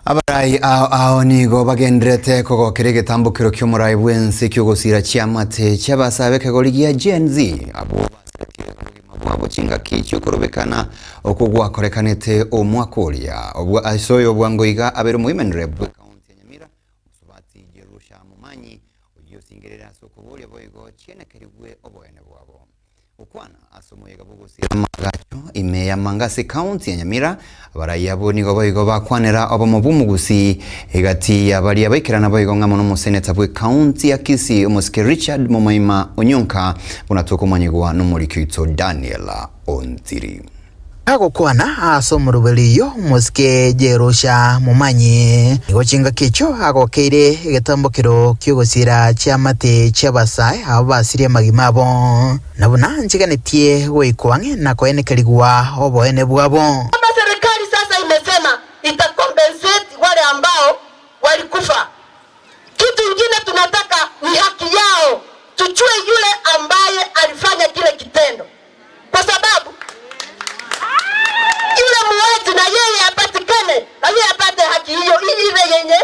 Abarai ao ao nigo bagendererete kogokera egetambokero ki'omorai bw'ense ki'ogosira chiamate chi'abasae b'ekegori gia Gen Z abwo basarekire obogima bwabo chingaki chi'okorobekana okwo gwakorekanete omwaka oria. Obwo ase oyo bwango iga abeire omoimenere bw'ekaunti ya Nyamira, Omosubati Jerusha Momanyi, oyio osingerire ase okoboria boigo chienekerigwe oboene bwabo. Gokwana ase omoyega bw'ogosiira amaagacho ime y'amanga ase ekaunti ya Nyamira, abarai abwo nigo boigo bakwanera obomo bw'omogusii egati ya baria baikerana boigo ng'amo n'omoseneta bw'ekaunti ya Kisii omosike Richard Momoima Onyonka buna tokomanyigwa n'omoriki oito Daniel Ontiri. Agokwana ase omoroberi oyio omosike Jerusha momanyi, nigo chingaki echio agokeire egetambokero ki'ogosiira chiamate chi'abasae abwo basirie amagima abo, na buna nchiganetie goikwa ang'e na koenekerigwa oboene bwabo. Kama serikali sasa imesema ita compensate wale ambao walikufa, kitu ingine tunataka ni haki yao, tujue yule ambaye alifanya kile kitendo. kwa sababu yule muuaji na yeye apatikane na yeye apate haki hiyo ile yenye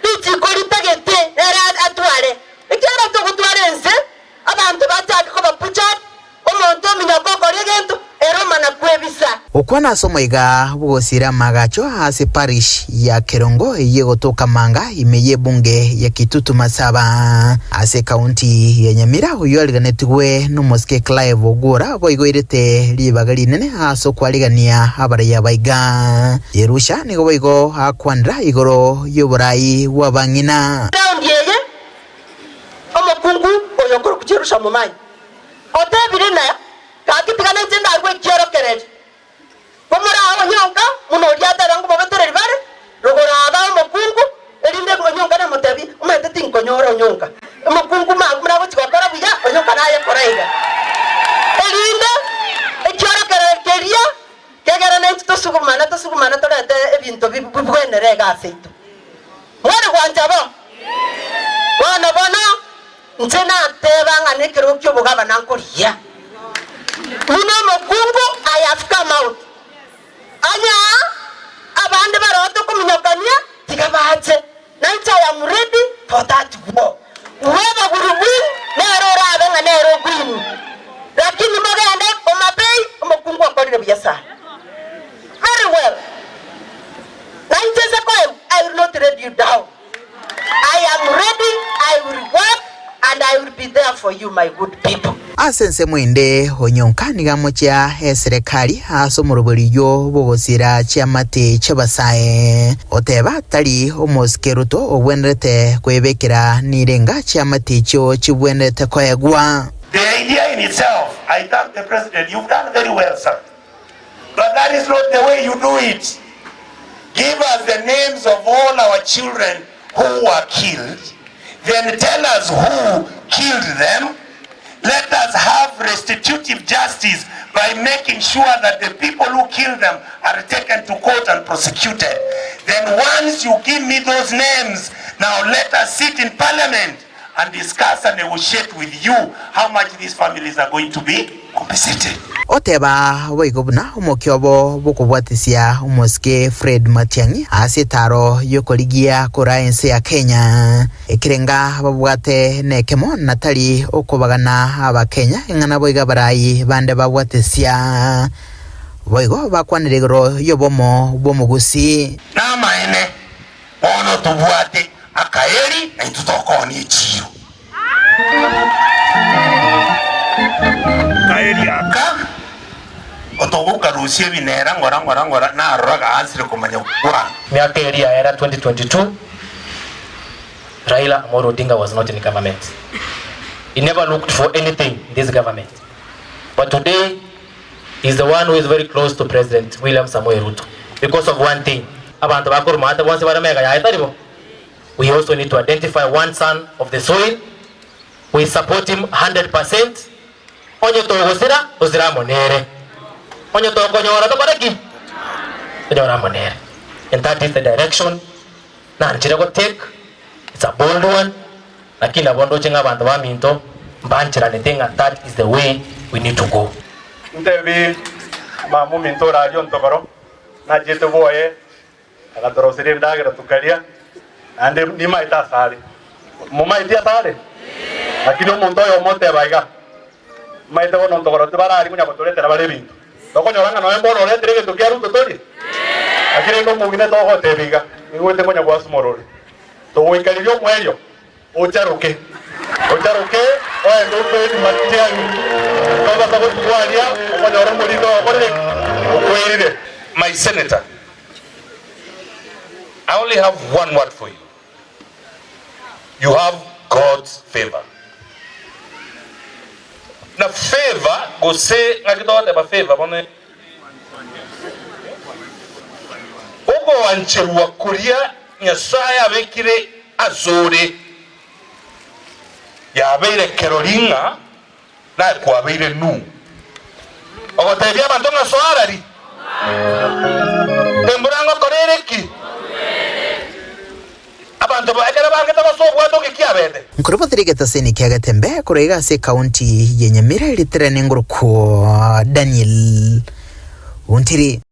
richiko ritagete nere atware. Ekiagera togotwara ense abanto bachake koba butchered, omonto ominyoka okora egento ere omana kwebisa. Gokwana ase omoiga bw'ogosiira amaagacho ase parish ya Kerongo eyio egotoka Manga ime y'ebunge ya Kitutu Masaba ase ekaunti ya Nyamira oyio ariganetigwe nomosike Clive Ogwora boigoirete ribaga rinene ase okwarigania abaraiya baiga. Jerusha nigo boigo akwanera igoro y'oborai bw'abang'ina. Raundi eye omokungu oyo okorokwa Jerusha Momanyi otebire na Gaki tiga nainche ndarue ekiorokererio. Komorae onyonka buna oria ateba ng'a bobetereri bare, rogoro aba omokungu, erinde onyonka namotebie, Omanyete tinkonyora onyonka. Omokungu magu buna agochia gokora buya, onyonka naye kora iga. Erinde ekiorokererio keria kegere naintwe tosugumane tosugumane torente ebinto bibwenere iga aseito. Mware gwancha bo? Bono bono Inche nateba ng'a nekerogo ki'obogabana nkorigia. Buna omokungu, I have come out. Onye abande baroo tokominyokania, tiga bache. Nainche I am ready for that war. Whoever will win, nere orabe ng'a nere ogwin. Lakini mogende Homa Bay, omokungu okorire buya sana. Very well. Nainche nse koegwa, I will not let you down. I am ready, I will work and I will be there for you my good people. Ase ensemo ende, onyonka nigo amochia eserekari ase omoroberi oyio bw'ogosiira chiamate chi'abasae, oteba tari omosike Ruto ogwenerete kwebekera nirenga chiamate echio chibwenerete koegwa. The idea in itself, I thank the president, you've done very well sir. But that is not the way you do it. Give us the names of all our children who were killed, then tell us who killed them. Let us have restitutive justice by making sure that the people who killed them are taken to court and prosecuted. Then once you give me those names, now let us sit in parliament and discuss and negotiate with you how much these families are going to be compensated. Oteba boigo buna omokia obo bw'okobwatisia omosike Fred Matiang'i ase etaaro y'okorigia koraa ense ya Kenya. Ekerenga babwate nekemo na tari okobagana abakenya ing'ana boigo abarai bande babwatesia boigo bakwanire igoro y'obomo bw'omogusii. Namaene, bono tobwate Akaeri na intwe tokoonia echiiro. Akaeri aka otogokarusia ebinera ng'ora ng'ora ng'ora narora gaansire komanya gokwana. Miaka eria yaera 2022 Raila Amolo Odinga was not in government. He never looked for anything in this government. But today he is the one who is very close to President William Samoei Ruto because of one thing, abanto bakorwa maate bonsi bare mega yaye tari bo? We also need to identify one son of the soil, we support him 100%, onye togosira, tosire amo nere, onye tokonyora tokore ki? Tonyore amo nere. And that is the direction nanchire go take, it's a bold one, lakini nabo ndoche ng'a abanto baminto mbancheranete ng'a that is the way we need to go. Ntebi mama ominto ore aria ontogoro, nachete bwoye. Agatoroseria endagera tokaria, naende nimaete asare. Momaeti asare? Lakini omonto oyomo oteba iga, Maete bono ntogoro tibararia konya gotoretera bare ebinto. Tokonyora ng'a nonya mbono oretire egento kia Ruto torie? Naki rende omong'ina togoteba iga, nigoete konya gwasumora ore. Togoika riria omoerio, ocharoke, ocharoke oende okweri matiang'i. Tobasa gotwaria okonyora omorito okorire ki? Okwerire. My senator, I only have one word for you, you have God's favour. Na favour gose ng'aki togoteba favour bono ogoancherwa koria Nyasaye abekire asore yabeire kerori ng'a naye kwabeire nu ogotebia abanto ng'a soa arari embura ngokora ere ki? Abanto ba ekero bangete gosoa obwato ki kiabete? Nkorobotire egetaseni kia Getembe korwa iga ase ekaunti ya Nyamira ritere nengorokwo Daniel Ontiri.